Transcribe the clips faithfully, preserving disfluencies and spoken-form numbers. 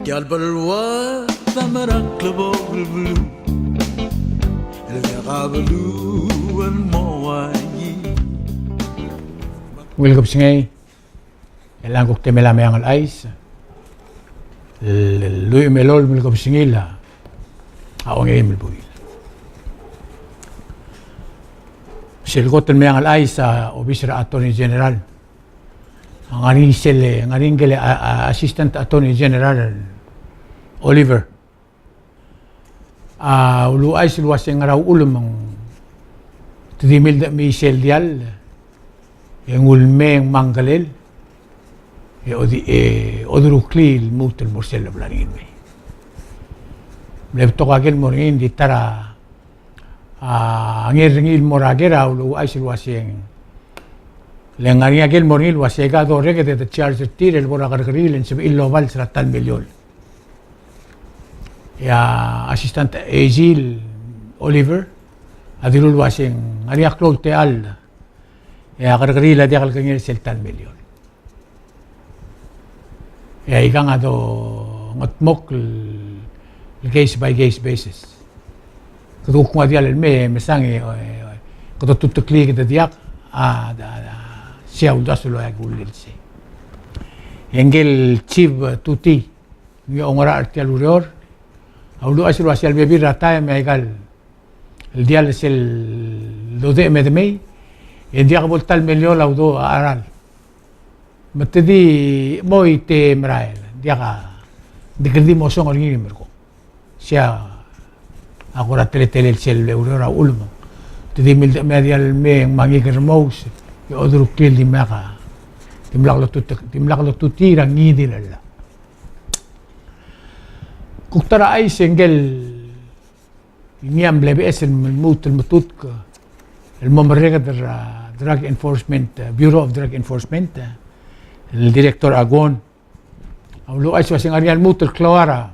Ial beluu a mera el klebokel beluu, el diak a beluu el mo uaisei. Ungil kebesengei, e ng kuk temel a Meang el Chais el lluich me a elolem el kebesengil a ongeim el buil. Sel kot el Meang el Chais a obis er a Attorney General, ng ngar er ngii sel, ng ngar er ngii ngike el, a, a, Assistant Attorney General Oliver a uluuchais el uase ng ngera uchul me ng te di mildechemii sel diall e nguu el mei e ng mengkelel, e odi-, e oderuklii el lmuut el mo er sel lebla er ngii el mei. Mle betok a ker el mo er ngii, ng di ta er a, a, ngar er ngii el mo er a ker a uluuchais el uase ng, le ng ngar er ngii a ker el mo er ngii el uase aika dorreked e de charge er tir el bo er a kerrekeriil e ng sebechir el obals er a ta el miliol. E a Assistant A G el Oliver a dilu el uase ng ngar er ngii a klou el techall, e a kerrekeriil a diak el kengei er sel ta el miliol. E aikang a dongetmokl el case by case basis. Kede kuk nguu a diall el mei e mesang e, e, kede tuteklii kede diak, a, a, a, sei a uldasu el oeak el ullel sei. E ngike el Chief Tuti, ngii a oungerachel er tia el ureor, a uluuchais el uase a lebebil er a taem e aika el diall sel dodechem e de mei, e ng diak bo el ta el miliol a udoud a cheral. Me te di mo ite merael, diak a, di kede di mo osong er ngii el merkong. Sei a kora teletelel sel ureor a uchul me te di mildechemii a diall el mei e ng mengikel el remous, e oderuklii el dimlak a, dimlak lotutii, dimlak lotutii er a ngii di el llach. Kuk ta er a chais e ngike el ngii a mle beches el lmuut el metutk el mo merreked er a Drug Enforcement, eh, Bureau of Drug Enforcement, eh, el Director Aguon a uluuchais el uase ng ngar er ngii a lmuut el klou a,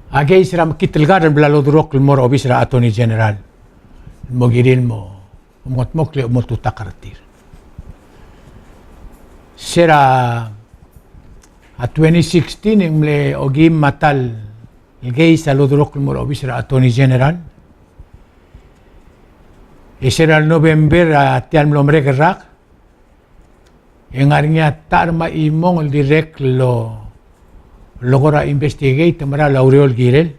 a case er a mekngit el kar el bla loderuokl el mo er a obis er a Attorney General el mo kirir el mo, mo mengetmokl e mo oltutakl er tir. Se er a, a twenty sixteen e ng mle okeim me a ta el case a loderuokl el mo er a obis er a Attorney General. E se er a November a tia el mlo merek el rak, e ng ngar er ngii a teruich me a chimong el dirrek el lo, lo kora investigate e mera el oureor el kirel.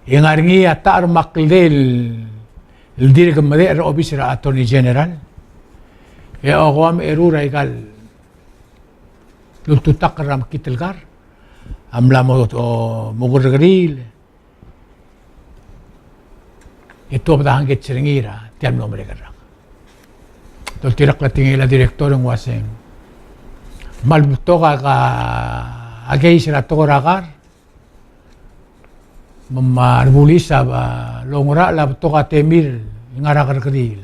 E ng ngar er ngii a teruich me a kldei el, el dirk medechel er a obis er a Attorney General. E a okeua me a eru er aika el ultutakl er a mekngit el kar a mla mo, o, mo kerrekeriil e tuobed a hangkets er ngii er tia el mlo merek el rak. Doltirakl a tekingel a director e ng uaseng, me a le betok a, a case er a tekoi er a kar, me a rebulis a loungerachel a betok a temir el ngar er a kerrekeriil.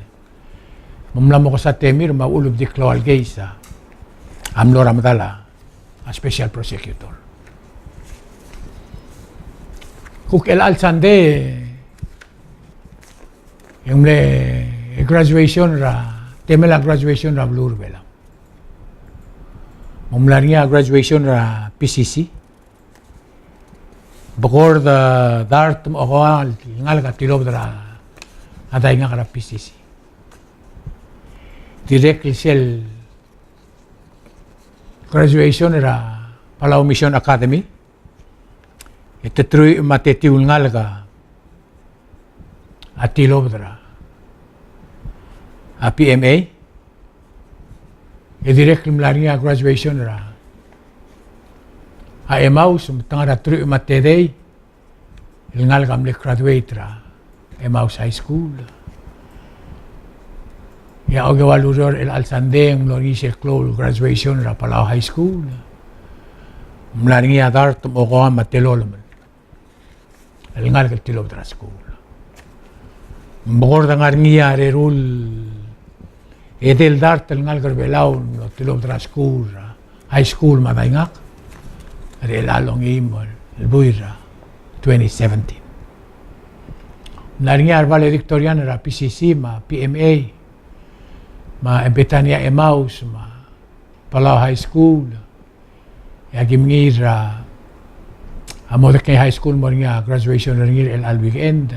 Me ng mla mo kesa temir me a uchul e di klou a case a mlo er a medal a a special prosecutor. Kuk chelecha el sandei e ng mle graduation er a, temel a graduation er a beluu er a Belau. Me ng mla er ngii a graduation er a P C C. Bekord a dart me a okeua el ngalek a tilobed er a daingak er a P C C. Dirrek el sel graduation er a Palau Mission Academy, e te teruich me a tetiu el ngalek a tilobed er a P M A, e dirrek el mla er ngii a graduation er a Emmaus, me te ngar er a teruich me a tedei el ngalek a mle graduate er a Emmaus High School. E a okeua el ureor er chelecha el sandei e ng mlo er ngii sel klou el graduation er a Palau High School. Ng mla er ngii a dart me a okeua me a telolem el ngalek el tilobed er a skuul. Ng bekord a ngar er ngii a eru el edei el dart el ngalek er a Belau el mlo tilobed er a skuul, er a high school me a daingak, er chelecha el ongeim el buil er a twenty seventeen. Ng mla er ngii a re valedictorian er a P C C me a P M A me a Bethania Emmaus me a Palau High School. E aki mengiil er a, a mo dengei high school el mo er ngii a graduation er ngii er chelecha el weekend.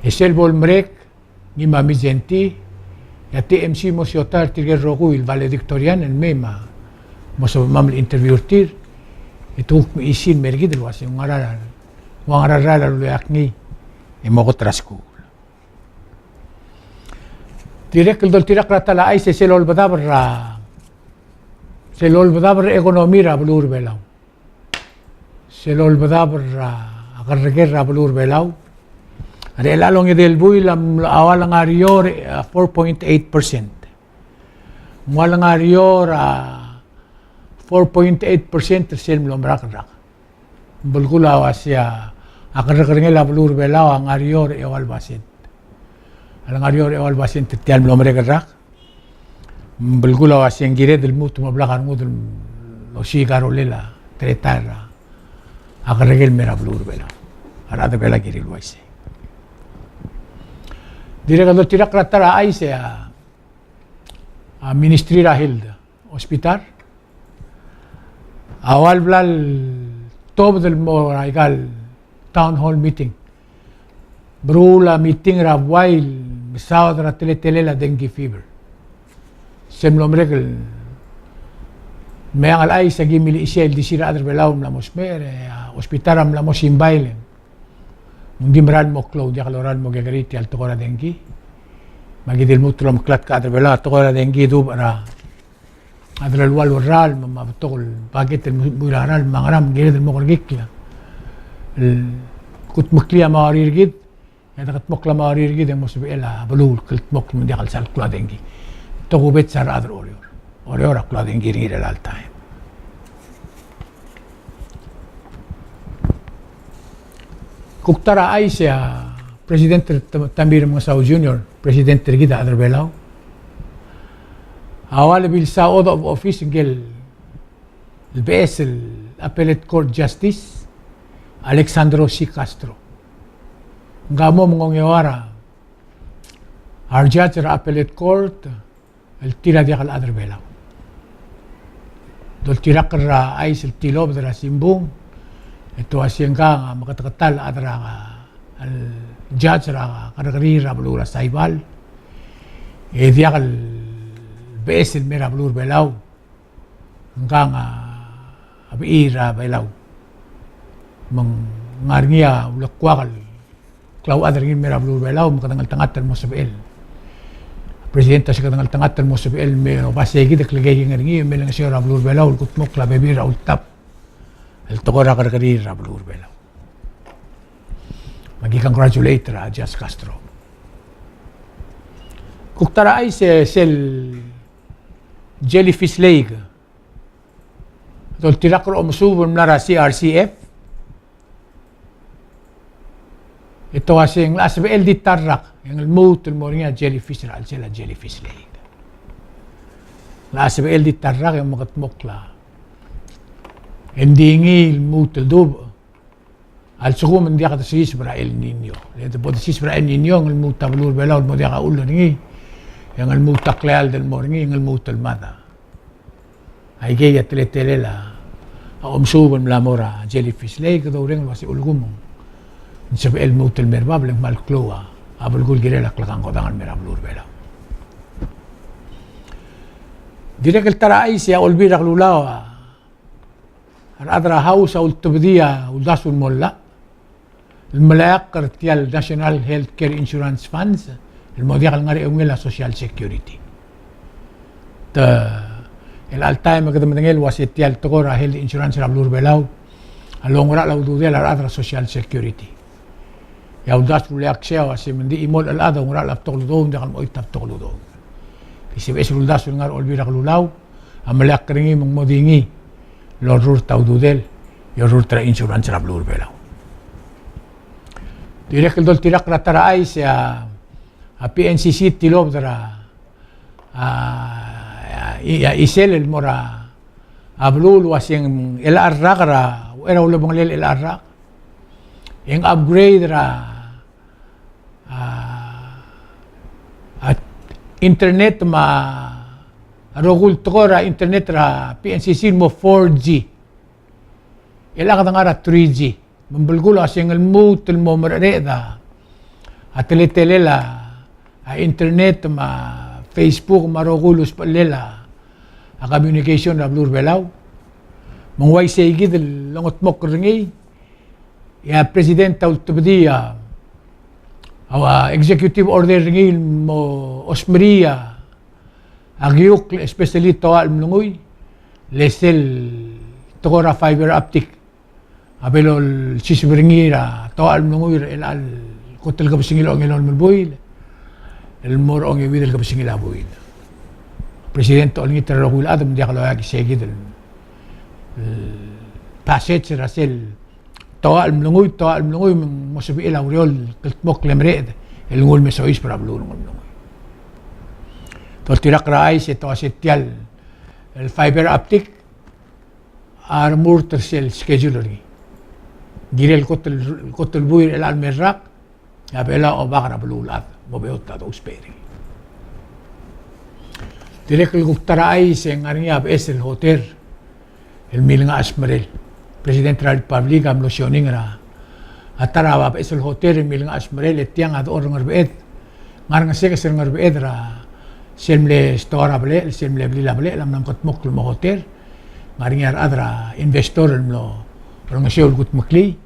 E sel bo lemerek, ngii me a Mindszenty, e a T M C a mo siotai er tirke el rokui el valedictorian el mei me a mo sebechemam el interview er tir, e te kuk me chisii el mer kid el uasei ng ua ngera, ua ngera el rael a luleak ngii e mo kot er a skuul. Dirrek el doltirakl er a ta el chais e sel olbedabel er a, sel olbedabel er a economy er a beluu er a Belau. Sel olbedabel er a kerreker er a beluu er a Belau. Er chelecha el ongedei el buil a mla, a ua lengar er eou er a four point eight percent. Ng ua lengar er eou er a four point eight percent er sel mlo merak el rak. Belkul a uasei a kerrekerngel a beluu er a Belau a ngar er eou er a eua el basent. A lengar er eou er a eua el basent er tia el mlo merek el rak. Belkul a uasei ng kired el lmuut el mo blak a rengud el osiik a rolel a teletael er a kerreker el mei er a beluu er a Belau. A rechad er a Belau a kirir el uaisei. Dirrek el doltirakl er a ta er a chais e a, a Ministry er a Health, Hospital, a ua le bla el tobed el mo er aika el town hall meeting. Beruul a meeting er a buai el mesaod er a teletelel a dengue fever. Sel mlo merek el meang el chais a ki mle chisii a ildisir a rechad er a Belau el mla mo smecher, e a hospital a mla mo simbai el ng di merael el mo klou, diak lorael el mo kekerei tia el tekoi er a dengue. Me aki di lmuut el omeklatk a rechad er a Belau, a tekoi er a dengue a dubech er a chad er a elualu el ralm, me a betok el bucket el buil a ralm, me a ngerang, me ng kired el mo kerekikl el kudmeklii a mauarir er kid, e a dekedmokl a mauarir er kid e ng mo sebechel a beluu el kldmokl me ng diak el sal klou a dengue. Tokubets a rechad er a Oreor. Oreor a klou a dengue er ngii er chelecha el taem. Kuk ta er a chais e a President Tam-, Tommy Remengesau Junior, President er kid a rechad er a Belau, a ua le bilsa oath of office ngike el beches el Appellate Court Justice Alexandro C. Castro. Ngka a mo mengongeua er a re judge er a Appellate Court el tir a diak el chad er a Belau. Doltirakl er a chais el tilobed er a simbung, e te uasei ngka a meketeketang el chad er a, el judge er a kerrekeriil er a beluu er a Saipan, e diak el beches el mei er a beluu er a Belau. Ngka a bechil er a Belau. Me ng ngar er ngii a ulekuak el klauchad er ngii el mei er a beluu er a Belau, me kede ngeltengat el mo sebechel. President a se kede ngeltengat el mo sebechel el me oba sei kid el klekiei er ngii, me lengeseu er a beluu er a Belau el kudmokl a bebil er a ultab el tekoi er a kerrekeriil er a beluu er a Belau. Me aki congratulate er a Judge Castro. Kuk ta er a chais e sel Jellyfish Lake. Doltirakl er a omesuub el mla er a C R C F. E te uasei ng locha sebechel di ta el rak e ng lmuut el mo er ngii a jellyfish er a chelsel a Jellyfish Lake. Ng locha sebechel di ta el rak e ng mekedmokl a, e ng di ngii el lmuut el dubech a lsekum ng diak desiseb er a El Niño. Le de bo desiseb er a El Niño, e ng lmuut a beluu er a Belau el mo diak a chull er ngii, e ng lmuut a kleald el mo er ngii, e ng lmuut el mad a. Aikei a teletelel a omesuub el mla mo er a Jellyfish Lake, kede oureng el uasei ulekum ng sebechel el lmuut el mei er bab, e le ng kmal klou a belkul el kirel a klekangkodang el mei er a beluu er a Belau. Dirrek el ta er a chais e a Olbiil er a Kelulau a rechad er a House a ultebedii a uldasu el mo llach el meleakl er tia el National Health Care Insurance Funds el mo diak el ngar er a eungel a Social Security. Te, el chelecha el taem e kede medengei el uasei tia el tekoi er a health insurance er a beluu er a Belau a loungerachel a ududel a rechad er a Social Security. E a uldasu el uleakl sei a uasei me ng di chimo el chelechad a oungerachel a betok el udoud, ng diak el mo choit a betok el udoud. Ki sebeches el uldasu el ngar er a Olbiil er a Kelulau a meleakl er ngii me ng mo di ngii el orrurt a ududel e orrurt er a insurance er a beluu er a Belau. Dirrek el doltirakl er a ta er a chais e a, a P N C C a tilobed er a, a, a, i-, a chisel el mo er a beluu el uasei ng chelecha el rak er a, uchei er a ulebengelel chelecha el rak, e ng upgrade er a, a, a internet me a rokui el tekoi er a internet er a P N C C el mo four G. el chad a ngar er a three G. Me ng belkul a se ng lmuut el mo mereched a teletelel a, a internet me a Facebook me a rokui el usbechel a, a communication er a beluu er a Belau. Me ng uaisei kid el longetmokl er ngii, e a president a ultebedii a, a executive order er ngii el mo osmerii a, a kiukl, especially toachel mlengui, le sel tekoi er a fiber optic a bo lolsiseb er ngii er a toachel mlengui er chelecha el kot el kebesengil a ongelolem el buil el mo er a ongeuid el kebesengil a buil. President a olengit er a rokui el chad me ng diak loia kisei kid el, el passage er a sel toachel mlengui, toachel mlengui me ng mo sebechel a ureor el kldmokl el mereched el nguu el me soiseb er a beluu er a Ngeremlengui. Doltirakl er a chais e te uasei tia el fiber optic a remurt er sel schedule er ngii. Ng kirel kot el, kot el buil er chelecha el me el rak, e a Belau a obak er a beluulechad, mo beot a dousbech er ngii. Dirrek el kuk ta er a chais e ng ngar er ngii a beches el hotel el milengai a smerel. President er a Republic a mlo sioning er a ta er a beches el hotel el milengai a smerel, e tiang a dechor er a Ngerbeched. Ngar er a ngesekes er a Ngerbeched er a sel mle stoa er a blechel, sel mle blil a blechel, a mla mekedmokl el mo hotel. Ngar er ngii a rechad er a investor el mlo orrengeseu el kudmeklii.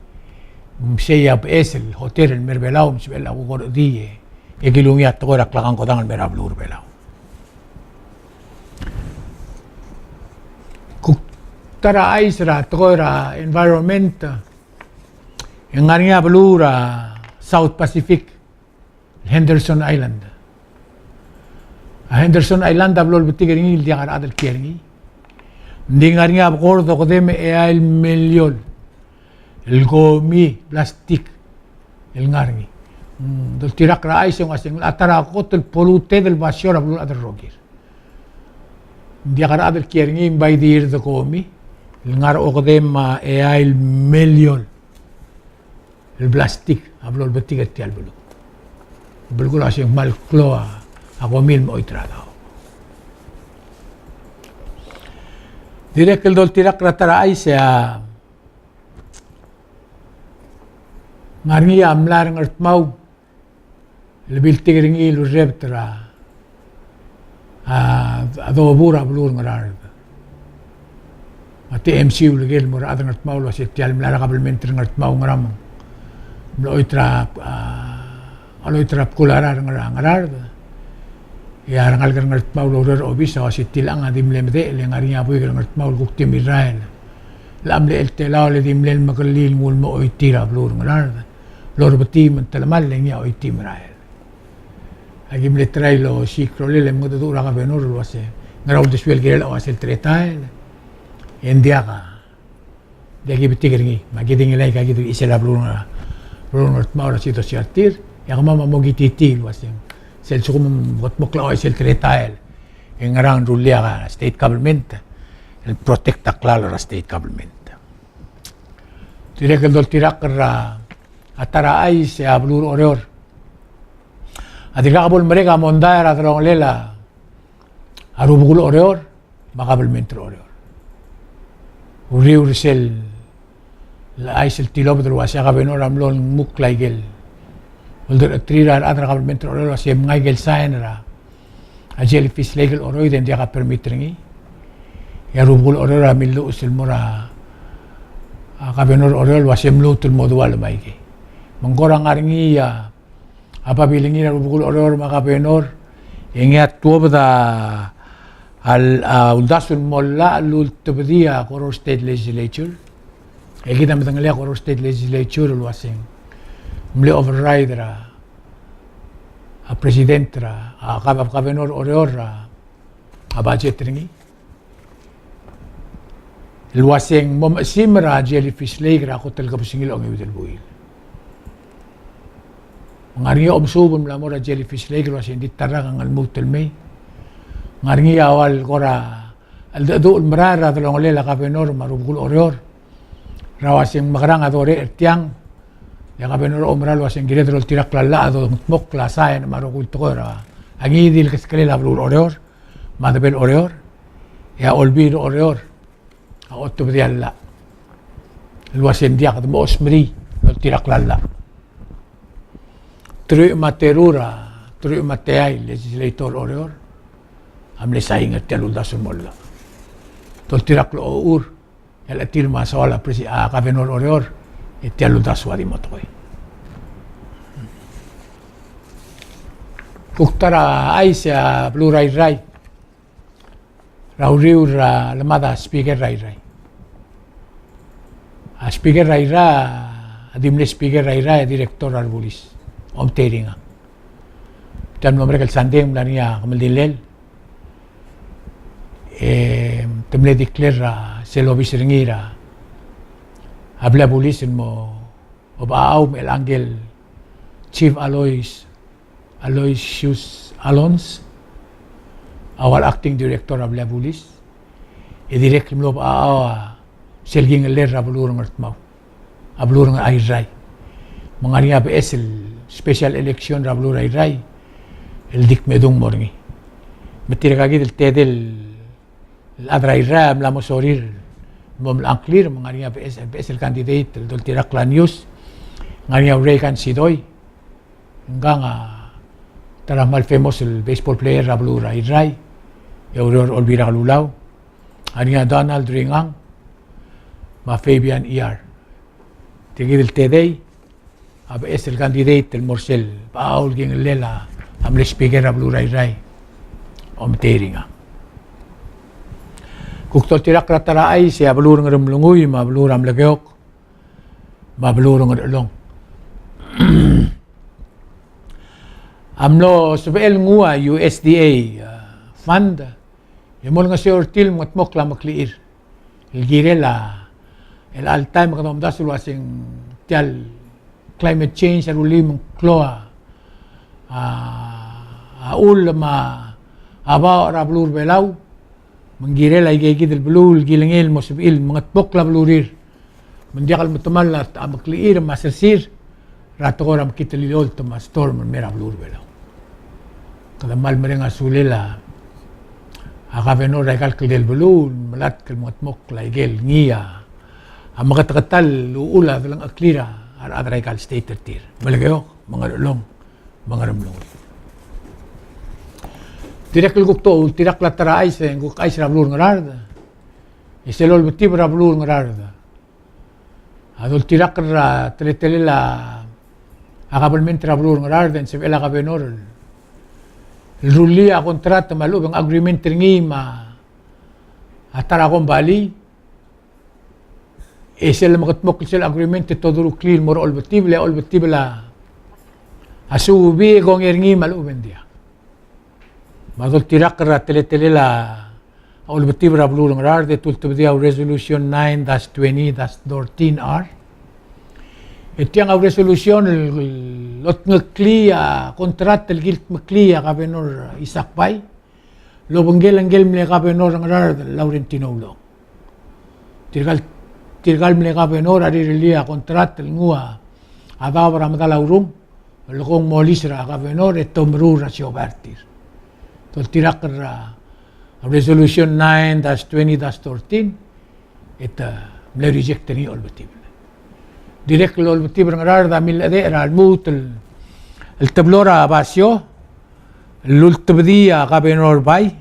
Me sei a beches el hotel el me er a Belau, me sebechel a kuk orechedii e kilungii a tekoi er a klekangkodang el me er a beluu er a Belau. Kuk ta er a chais er a tekoi er a environment, e ng ngar er ngii a beluu er a South Pacific, Henderson Island. A Henderson Island a blo lebetik er ngii el diak a rechad el kiei er ngii. Ng di ngar er ngii a bekord okedei me a eai el miliol el komi plastik el ngar er ngii. Mm, doltirakl er a chais e ng uasei ng ta er a kot el polluted el basio er a beluulechad el rokir. Ng diak a rechad el kiei er ngii, me bai di er a komi el ngar er a okedei me a eai el miliol el plastik a blo lebetik er tia el beluu. Belkul a se ng kmal klou a komi el mo choit er a daob. Dirrek el doltirakl er a ta er a chais e a ngar er ngii a mlai er a Ngardmau el biltik er ngii el urerebet er a, a, a dobu er a beluu er a Ngaraard. A TMC a uleker el mo er a rechad er a Ngardmau el uasei tia el mlai er a kabelment er a Ngardmau ngera me ng mlo choit er a, a, a loit er a bkul a rael er a Ngaraard. E a rengalek er a Ngardmau el oureor er a obis a uasei tiang a di mle medechel e ng ngar er ngii a buik er a Ngardmau el kuk di mirrael. Locha mle cheltelaol e di mle mekellii el nguu el mo choitii er a beluu er a Ngaraard. Lorebetii me ng telemall e ngii a choitii merael. Aki mle try el osiik a rolel e mengedecheduch er a kabenor el uasei ngera uldesuel el kirel a uasei el teletael. E ng diak a, diak ki betik er ngii. Me aki di ngilai aika kid el chisel a beluu er a, beluu er a Ngardmau er a sidosia er tir. E a kemam a mo kititii el uasei sel lsekum e ng mekedmokl a uaisei el teletael, e ngerang e ng rullii a state government el protect a klalo er a state government. Dirrek el doltirakl er a ta er a chais e a beluu er a Oreor a dirkak bo lemerek a mondai er a delongelel a rubekul Oreor me a kabelment er a Oreor. Uriul er sel chais el tilobed el uasei a kabenor a mlo ngmukl a ikel oldercheterir a rechad er a kabelment er a Oreor el uasei mngai ikel sign er a a Jellyfish Lake el choroid e ng diak a permit er ngii. E a rubekul Oreor a milluches el mo er a, a kabenor Oreor el uasei mluut el mo dualem aikei. Me ng kora ngar er ngii a, a babilengir a rubekul Oreor me a kabenor, e ngii a tuobed a, a uldasu el mo llach el ultebedii a Koror State Legislature. E kid a medengelii a Koror State Legislature el uasei ng mle override er a, a president er a, a, gov-, governor er a Oreor er a, a budget er ngii el uasei ng mo mechesimer a Jellyfish Lake er a kot el kebesengil a ongeuid el buil. Ng ngar er ngii a omesuub el mla mo er a Jellyfish Lake el uasei ng di ta el rak a ng lmuut el mei. Ng ngar er ngii a ua el kora cheldecheduch el merael er a delongelel a kabenor me a rubekul Oreor er a uasei ng mekerang a dorecher tiang. E a kabenor a oumera el uasei ng kired el oltirakl a llach a dongedmokl a sain me a rokui el tekoi er a ngii di el keskelel a beluu er a Oreor me a debel Oreor. E a Olbiil er a Oreor a otobedii a llach. el uase ng diak de mo osmerii el oltirakl a llach. Teruich me a teru er a, teruich me a teai el legislator er Oreor a mle sain er tia el uldasu el mo llach. Doltirakl a ochur, e a chetil me a soal a presi-, a governor er Oreor, e tia el uldasu a di mo tekoi. Kuk ta er a chais e a beluu er a Irrai er a uriul er a lemad a speaker er a Irrai. A speaker er a Irrai a di mle speaker er a Irrai, a director er a rebulis, Omteringang. Tia el mlo merek el sandei e ng mla er ngii a kemeldilel e te mle declare er a sel obis er ngii er a blil a bulis el mo obechachau me chelechang el Chief Alois, Aloysius Alons a ua el acting director er a blil a bulis, e dirrek el mlo obechachau a sel kingellel er a beluu er a Ngardmau, a beluu er a Irrai. Me ng ngar er ngii a beches el special election er a beluu er a Irrai el di kmedung mo er ngii. Me tirka kid el tedei el el chad er a Irrai a mla mo sorir el mo mla ngklir, me ng ngar er ngii a beches, beches el candidate el doltirakl a news, ng ngar er ngii a Reagan Sidoi, ngkang a ta er a kmal famous el baseball player er a beluu er a Irrai, e oureor er a Olbiil er a Kelulau, ng ngar er ngii a Donald Ringang, me a Fabian Iyar. Tirke kid el tedei a beches el candidate el mo er sel bechachau el kingellel a mle speaker er a beluu er a Irrai, Omteringang. Kuk doltirakl er a ta er a chais e a beluu er a Ngeremlengui, me a beluu er a Melekeok, me a beluu er a Ngerchelong a mlo sebechel el nguu a U S D A, uh, fund, e mo olengeseu er tir el mengedmokl a meklechir el kirel a, el chelecha el taem e kede omdasu el uaseng tia el climate change a rullii me ng klou a, a, a chull me a baoch er a beluu er a Belau, me ng kirel a ikeikid el beluu el kilengei el mo sebechir el mengedmokl a belurir me ng diak el metemall a, a meklechir me a sersir er a tekoi er a mekngit el ilecholt me a storm el mei er a beluu er a Belau. Kede kmal mereng a sulel a, a governor er aika el kldei el beluu el melatk el mengedmokl a ikel ngii a, a meketeketang el uchul a delengcheklir a rechad er aika el state er tir, Melekeok, me a Ngerchelong, me a Ngeremlengui. Dirrek el kuk doltirakl a ta er a chais, e ng kuk chais er a beluu er a Ngaraard, e sel olbetib er a beluu er a Ngaraard a doltirakl er a teletelel a, a kabelment er a beluu er a Ngaraard e ng sebechel a governor el rullii a contract me a lechub e ng agreement er ngii me a ta er a kombalii, e sel lemekedmokl sel agreement e te odureklii el mo er a olbetibel, e a olbetibel a suubii e kongei er ngii me a lechub e ng diak. Me a doltirakl er a teletelel a olbetib er a beluu er a Ngaraard e te ultebedii a resolution nine dash twenty dash thirteen R. E tiang a resolution el otngeklii a contract el kildmeklii a governor Isaac Bai el obengkel ngike el mle governor er a Ngaraard, Laurentino Ulechong. Tirka el, tirka el mle governor a rirellii a contract el nguu a daob er a medal a urung el kmo ng molis er a governor e te omeruul er a siobai er tir. Doltirakl er a resolution nine dash twenty dash thirteen e te mle reject er ngii a olbetibel. Dirrek el olbetib er a Ngaraard a milechedech er a lmuut el, el teblo er a basio el ultebedii a governor Bai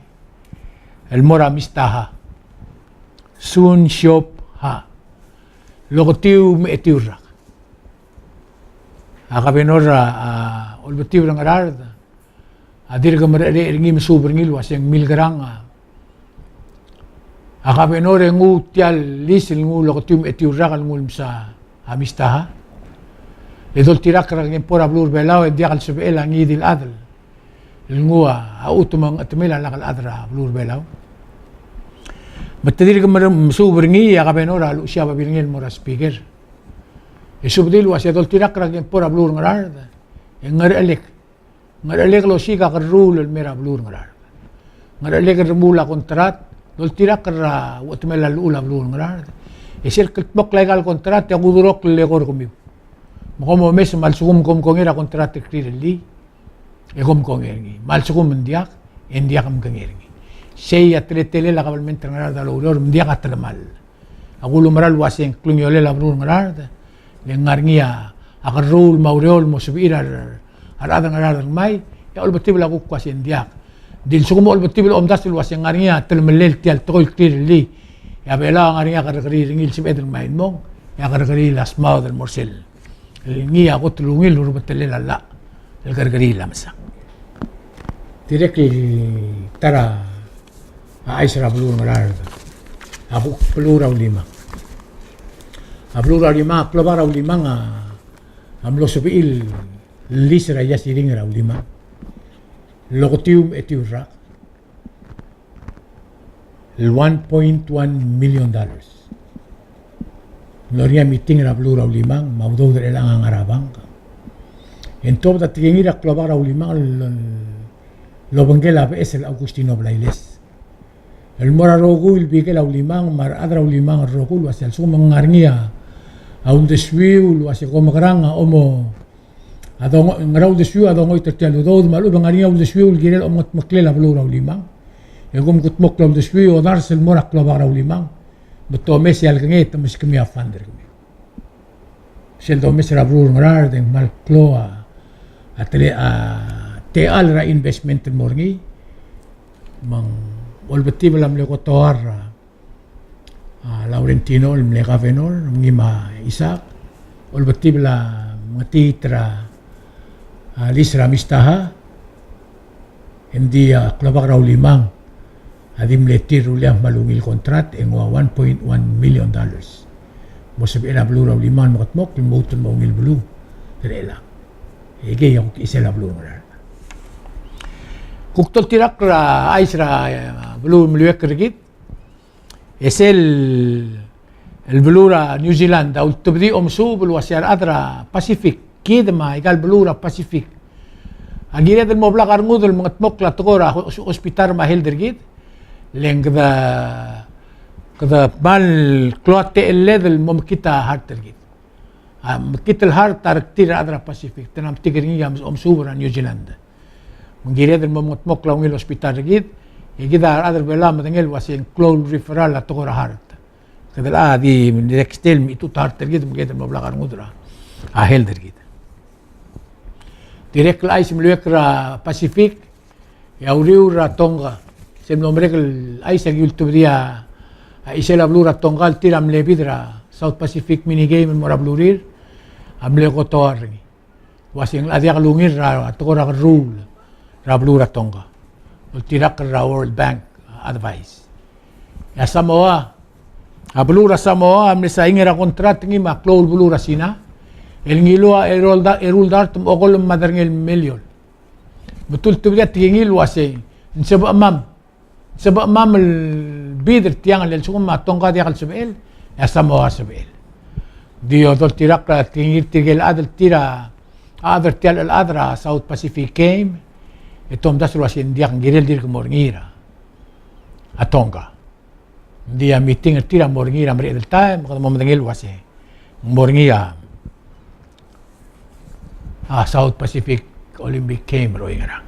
el mo er a Mistaha, Sun Siop Ha, el oketiu me a etiu el rak. A governor er a, a olbetib er a Ngaraard a dirk mereched er ngii me suub er ngii el uaseng milkerang a, a governor e nguu tia el lease el nguu el oketiu me a etiu el rak el nguu el msa a Mistaha. E doltirakl er a kempo er a beluu er a Belau e ng diak el sebechel a ngii di el chad el nguu a chutem me a ngetemel a lak el chad er a beluu er a Belau. Me te dirk mesuub er ngii, a governor a luchesii a babilngel el mo er a speaker e subedii el uasei a doltirakl er a kempo er a beluu er a Ngaraard e ng ngerechelek, ngerechelek el osiik a kerruul el mei er a beluu er a Ngaraard. Ngerechelek el remuul a contract, doltirakl er a uchetemel a llechul a beluu er a Ngaraard. E sel kldmokl aika el contract e a kudurokl el eko er kemiu. Me kom omes me a lsekum kom kongei er a contract el krirellii e kom kongei er ngii. Me a lsekum ng diak, e ng diak mkengei er ngii. Sei a teletelel a kabelment er a Ngaraard a loureor me ng diak a telemall. a kulemera el uase ng klungiolel a beluu er a Ngaraard, le ng ngar er ngii a kerruul me a ureor el mo sebechir a re, a rechad er a Ngaraard el ngmai, e a olbetibel a kuk uase ng diak. Ng di lsekum a olbetibel a omdasu el uase ng ngar er ngii a telemellel tia el tekoi el tir el lii, e a Belau a ngar er ngii a kerrekeriil er ngii el sebeched el ngmai el mong, e a kerrekeriil a smaod el mo er sel el ngii a kot el ungil el urebetelel a llach el kerrekeriil a mesa. Dirrek el ta er a chais er a beluu er a Ngaraard a kuk beluu er a Ulimang. A beluu er a Ulimang, a klobak er a Ulimang a, a mlo sebechir el lease er a iasiring er a Ulimang el oketiu me a etiu el rak el one point one million dollars. Ng mlo er ngii a meeting er a beluu er a Ulimang me a udoud er chelechang a ngar er a bank. E ng tuobed a tekingir a klobak er a Ulimang el, el obengkel a beches el Augustino Blailes el mo er a rokui el bikel a Ulimang me a rechad er a Ulimang el rokui el uase a lsekum ng ngar er ngii a uldesuiu el uase kom mekerang a omo a dongo, ngera uldesuiu a dongoit er tia el udoud, me a lechub e ng ngar er ngii a uldesuiu el kirel omengedmeklel a beluu er a Ulimang. E kom kudmokl a uldesuiu e odars el mo er a klobak er a Ulimang me te omes e a lekengei e te meskemiu a fund er kemiu. Sel domes er a beluu er a Ngaraard e ng kmal klou a, a tele, a techall er a investment el mo er ngii. Me ng olbetibel a mle kotoar a a Laurentino el mle governor, ngii me a Isaac, olbetibel a mengetiit er a, a lease er a Miztaha, e ng di a klobak er a Ulimang a di mle tir el rullii a kmal ungil contract e ng ua one point one million dollars. Mo sebechel a beluu er a Ulimang el mekedmokl el lmuut el mo ungil beluu er chelechang. E ikei a kuk chisel a beluu er a Ngaraard. Kuk doltirakl er a chais er a, e, beluu el meliuekl er kid, e sel, el beluu er a New Zealand a ultebedii a omesuub el uase a rechad er a Pacific, kid me aika el beluu er a Pacific a kired el mo blak a rengud el mengedmokl a tekoi er a hos-, hospital me a health er kid, le ng kede, kede kmal klou a techelled el mo mekngit a heart er kid. A mekngit el heart a rektir a rechad er a Pacific, te mla metik er ngii a omesuub er a New Zealand. Me ng kired el mo mengedmokl a ungil hospital er kid, e kid a rechad er a Belau a medengei el uase ng klou el referral a tekoi er a heart. Kede locha di dirrek sel mechitechut a heart er kid, me kede mo blak a rengud er a health er kid. Dirrek el chais el meliuekl er a Pacific, e a uriul er a Tonga. Sel mlo merek el chais a ki ultebedii a, a chisel a beluu er a Tonga el tir a mle bid er a South Pacific Mini Game el mo er a belurir, a mle kotoar er ngii. Uase ng locha diak lungil er a tekoi er a kerruul er a beluu er a Tonga. Doltirakl er a World Bank advice. E a Samoa, a beluu er a Samoa a mle saing er a contract ngii me a klou el beluu er a Sina el ngiluu a eru el da-, eru el dart me a okolem me a derengel el miliol. Me te ultebedii a tekingir el uase ng sebechemam, sebechemam el bid er tiang, le a lsekum a Tonga a diak el sebechel, e a Samoa a sebechel. Di doltirakl a tekingir tirke el chad el tir a, a chad er tia el chelechad er a South Pacific Game, e te omdasu el uase ng diak, ng kirel dirk mo er ngii er a Tonga. Ng di a meeting er tir a mo er ngii er a mereched el taem, me kede mo medengei el uase ng mo er ngii a, a South Pacific Olympic Game er oingerang.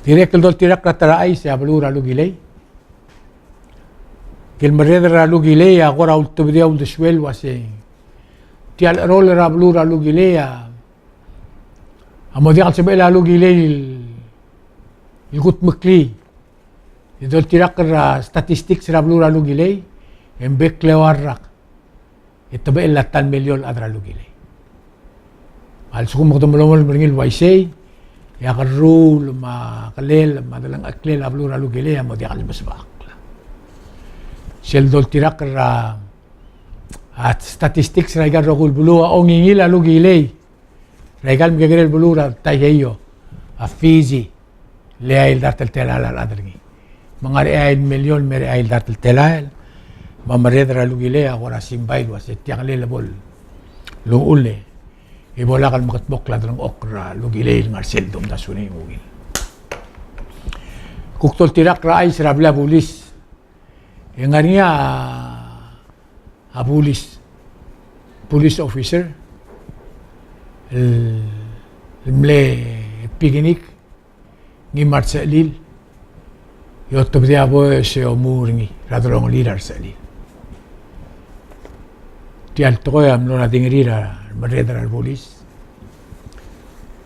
Dirrek el doltirakl er a ta er a chais e a beluu er a Lukilei. Ngike el merreder er a Lukilei a kora ultebedii a uldesuel el uase tia el cherol er a beluu er a Lukilei a, a mo diak el sebechel a Lukilei el, el kudmeklii. E doltirakl er a statistics er a beluu er a Lukilei, e ng bek el eua el rak e tebechel a ta el miliol el chad er a Lukilei. A lsekum kede melemolem er ngii el uaisei, e a kerruul me a kelel me a delengcheklel a beluu er a Lukilei a mo diak el mesebechakl. Sel doltirakl er a, a statistics er aika el rokui el beluu a ongingil a Lukilei er aika el mekekerei el beluu er a Taiheio, a Fiji, el eai el dart el telael a rechad er ngii. Me ng ngar er a eai el miliol me a eai el dart el telael. Me a merreder er a Lukilei a kora simbai el uase tiang a lebo el uchul e bo lak el mekedmokl a delengchokl er a Lukilei el ngar er sel domdasu er ngii el ungil. Kuk doltirakl er a chais er a blil a bulis. E ng ngar er ngii a a police, police officer el, el mle picnic ngii me a resechelil, e otebedii a boes e omuchel er ngii er a delongelir a resechelir. Tia el tekoi a mlo er a dingerir a remerreder er a rebulis.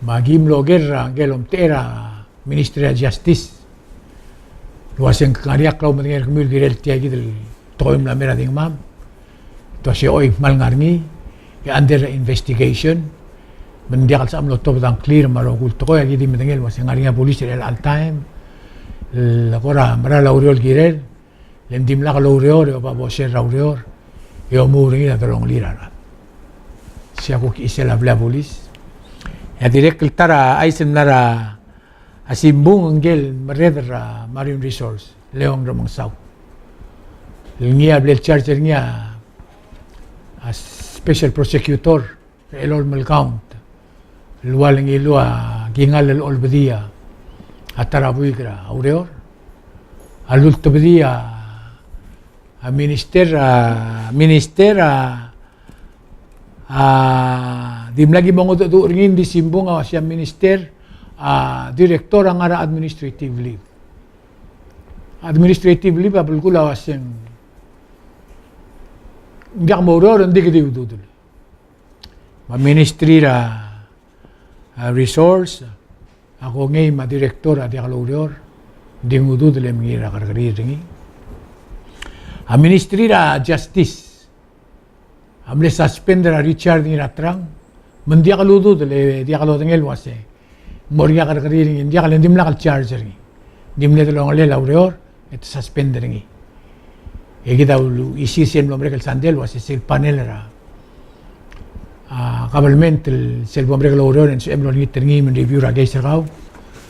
Me aki mlo oker er a ngike el omtechei er a Ministry of Justice el uasei ng ngar er ngii a klaumedengei er kemiu el kirel tia kid el tekoi el mla mei er a dingmam. Te uasei choi, ng kmal ngar er ngii, e under investigation. Me ng diak el sebecham el otobed a ngklir me a rokui el tekoi, aki di medengei el uasei ng ngar er ngii a bulis er chelecha el taem el kora mera el oureor el kirel, le ng dimlak loureor e oba bosel er a ureor e omuchel er ngii er a delongelir a rechad. Sei a kuk chisel a blil a bulis. E a dirrek el ta er a chais el mla er a simbung, ngike el merreder er a Marine Resource, Leon Remengesau, el ngii a bla lecharge er ngii a, a special prosecutor er a elolem el count el ua le ngiluu a kingall el olbedii a ta er a buik er a ureor. A lultebedii a, a minister, a minister a, a dimlak ki mo mengedecheduch er ngii, ng di simbung a uasei a minister, a director a ngar er a administrative leave. Administrative leave a belkul a uasei ng diak moureor, ng di kede ududel. Me a Ministry er a, a Resource a kongei me a director a diak loureor, ng di ngududel e mengiil er a kerrekeriil er ngii. A Ministry er a Justice a mle suspend er a Richard Ngiraterang, me ng diak lududel e diak lodengei el uasei ng mo er ngii a kerrekeriil er ngii, ng diak, le ng dimlak el charge er ngii. Ng di mle delongelel a ureor e te suspend er ngii. E kid a uluuchais er sel mlo merek el sandei el uasei sel panel er a, a government el sel bo merek el oureor e ng sebechem el olengit er ngii me ng review er a case er kau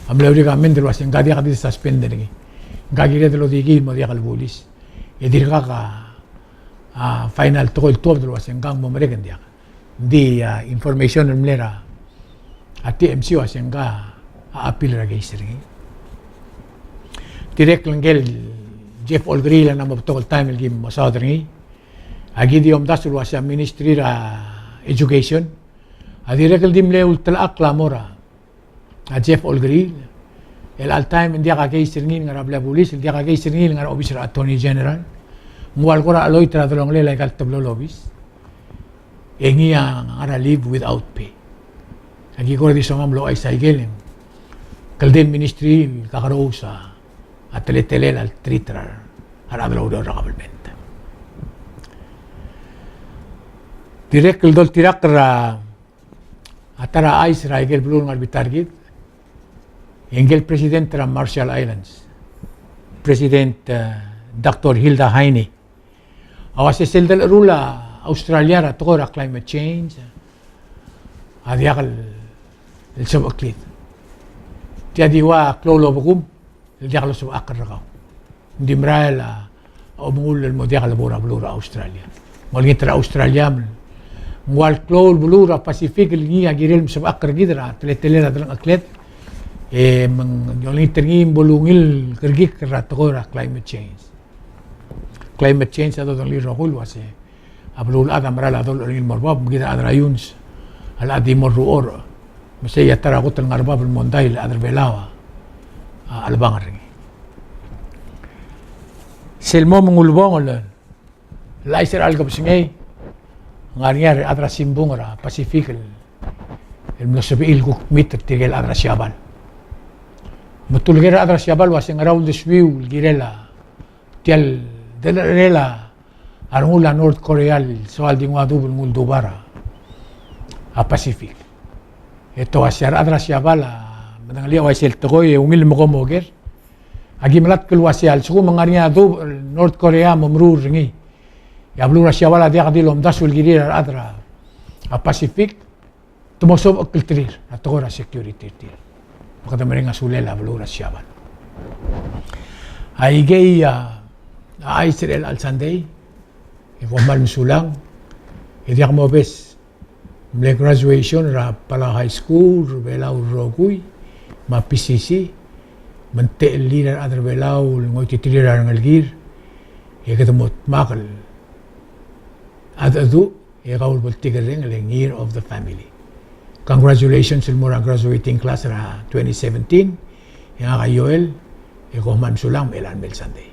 a mle recommend el uasei ngka a diak di suspend er ngii. Ngka a kired el odikiii el mo diak el bulis. E dirkak a, a final tekoi el tuobed el uasei ngka ng mo merek e ng diak. Ng di, a, information el mle er a, a T M C a uasei ngka a appeal er a case er ngii. Dirrek el ngike el Jeff Olkeriil a mla mo betok el taem el ki mesaod er ngii. Aki di omdasu el uasei a Ministry er a Education a dirrek el di mle ultelechakl a mo er a a Jeff Olkeriil. Chelecha el taem e ng diak a case er ngii el ngar er a blil a bulis, el diak a case er ngii el ngar er a obis er a Attorney General. Ng ua le kora cheloit er a delongelel aika el teblo el obis, e ngii a ngar er a leave without pay. Aki kora di somam el ouchais aike el, kldei el ministry el kakerous a teletelel a lterir a rechad el oureor er a government. Dirrek el doltirakl er a a ta er a chais er aike el beluu el ngar er a bita er kid, e ngike el President er a Marshall Islands, President, e, Doctor Hilda Heine, a uasei sel delecherul a Australia er a tekoi er a climate change a diak el, el sebechekid. Tia di ua klou el obekum el diak losebechakl er kau. Ng di merael a omengull el mo diak lebo er a beluu er a Australia. Ng olengit er a Australia me ng ua el klou el beluu er a Pacific el ngii a kirel mesebechakl er kid er a teletelel a delengchekled. E me ng olengit er ngii me bo lungil kerekikl er a tekoi er a climate change. Climate change a dodengelii el rokui el uasei a beluulechad a mera el dolechoi er ngii el mo er bab, me kid a rechad er a iungs a locha di mo ruchorech. Me sei a ta er a kot el ngar er bab el mondai el chad er Belau a, a chelebangel er ngii. Sel mo me ng ulebongel el chais er a lekebesengei, ng ngar er ngii a rechad er a simbung er a Pacific el, el mlo sebechir el kuk meet er tirke el chad er a Siabal. Me te uleker a rechad er a Siabal el uasei ngera uldesuiu el kirel a tia el delecherel a a rengul a North Korea el soal di nguu a dub el nguu el duba er a Pacific. E te uasei a rechad er a Siabal a medengelii a uaisei el tekoi e ungil me kom oker. Aki melatk el uasei a lsekum ng ngar er ngii a dub el North Korea mo meruul er ngii, e a beluu er a Siabal a diak di lomdasu el kirir a rechad er a Pacific, te mo sebechekl er tir a tekoi er a security er tir. Me kede mereng a sulel a beluu er a Siabal. Aikei a, a chais er chelecha el sandei, e kom kmal mesulang, e diak mobes, mle graduation er a Palau High School er a Belau el rokui, me a P C C, me ng techellir a rechad er a Belau el ngoititerir a rengelekir, e kede mo dmak el cheldecheduch, e kau el bo ltikerreng el Year of the Family. Congratulations el mo er a graduating class er a twenty seventeen, e ngak a Joel, E kom kmal mesulang me chelechang el Sunday.